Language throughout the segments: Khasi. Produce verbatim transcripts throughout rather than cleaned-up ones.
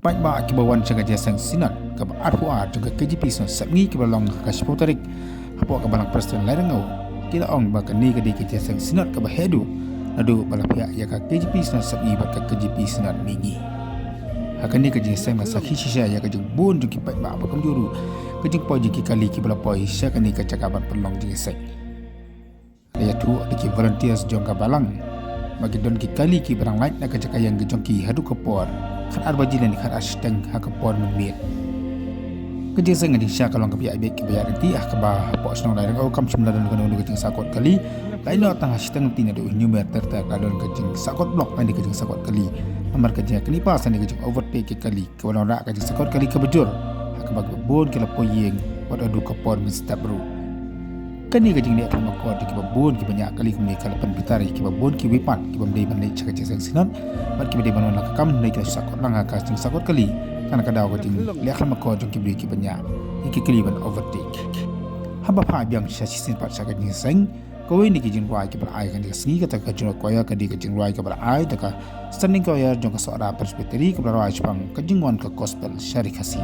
Paidbah kiba wan sha ka jingïaseng Synod kaba arphew ar jong ka K J P Synod Sepngi kaba long ha ka shiphew tarik hapoh ka Balang Presbyterian Laitlyngau, ki la ong ba kane ka dei ka jingïaseng Synod kaba heh duh naduh ba la phiah ïa ka K J P Synod Sepngi bad ka K J P Synod Mihngi. Ha kane ka jingïaseng la sakhi shisha ïa ka jingbun jong ki paidbah ba kumjuh ruh ka jingpoi jong ki kali kiba la poi sha kane ka jaka ban pynlong jingïaseng. La ïathuh da ki volunteers jong ka balang ba ki don ki kali kiba dang lait na ka jaka ïeng ka jong ki haduh ka por khatar baje lane khatar shiteng ha ka por mynmiet. Ka jingïaseng ka jingshah ka long kaba ïaid beit kaba ïaid ryntih ha kaba hapoh shnong Laitlyngau kam shym la don kano kano ka jingsahkot kali. Lait noh tang ha shiteng lynti naduh Hynñiewmer ter ter la don ka jingsahkot block lane ka jingsahkot kali. Namar ka jingïaknieh pass lane ka jing overtake ki kali kaba long rah ka jingsahkot kali kaba jur ha kaba kiba bun ki la poi ïing wat haduh ka por mynstep ruh. Kane ka jingleh khlem akor jong kiba bun kiba ñiah kali kumne ka la pynbitar ïa kiba bun kiwei pat kiba ym dei ban leit sha ka jingïaseng Synod bad kiba dei ban wan la ka kam hynrei ki la sahkot lang ha ka jingsahkot kali. Tang na ka daw ka jingleh khlem akor jong ki briew kiba ñiah ïa ki kali ban overtake. Haba phai biang sha shisien pat sha ka jingïaseng, kawei na ki jingrwai kiba la ai ha kane ka sngi kata ka jingrwai choir ka dei ka jingrwai kaba la ai da ka Standing Choir jong ka Sohra Presbytery kaba la rwai shaphang ka jingwan ka Gospel sha ri Khasi.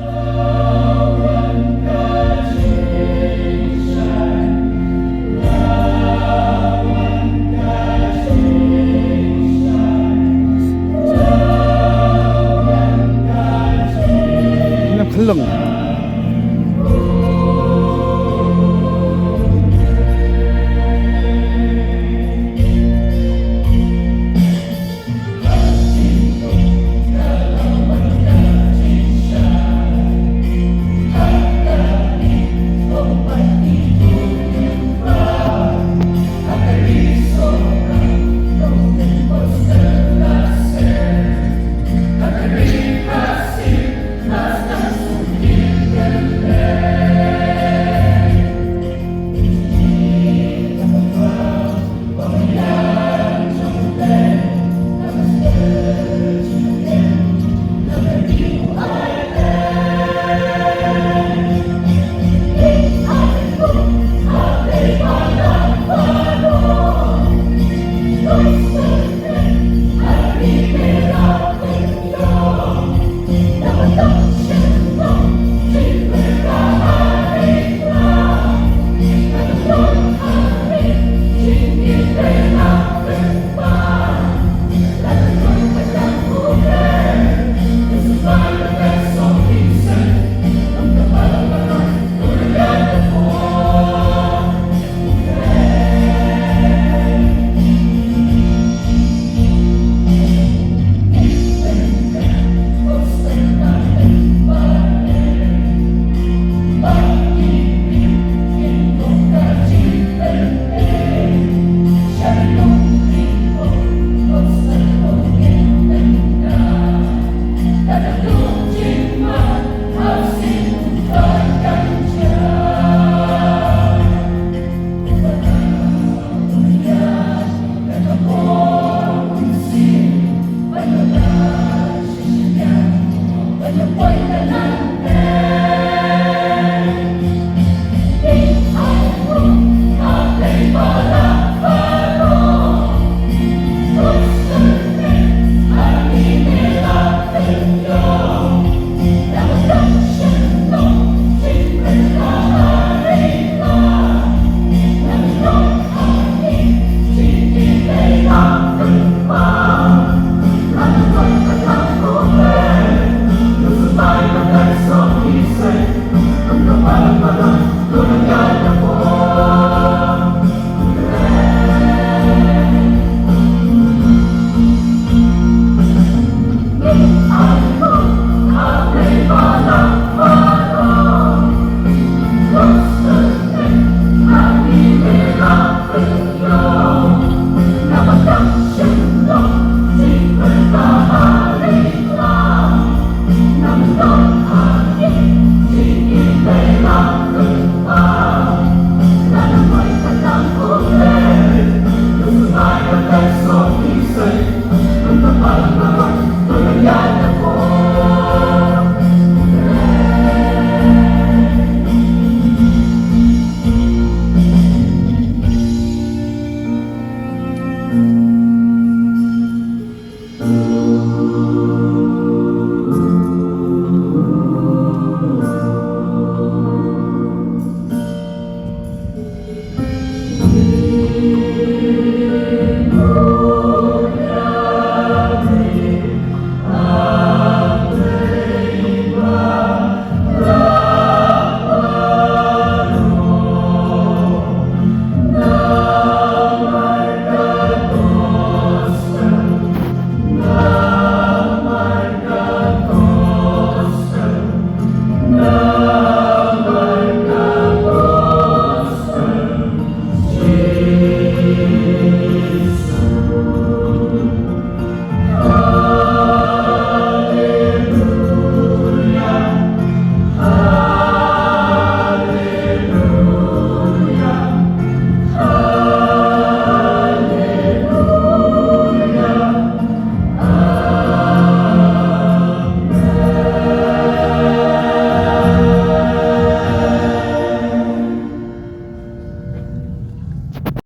Lam khlong.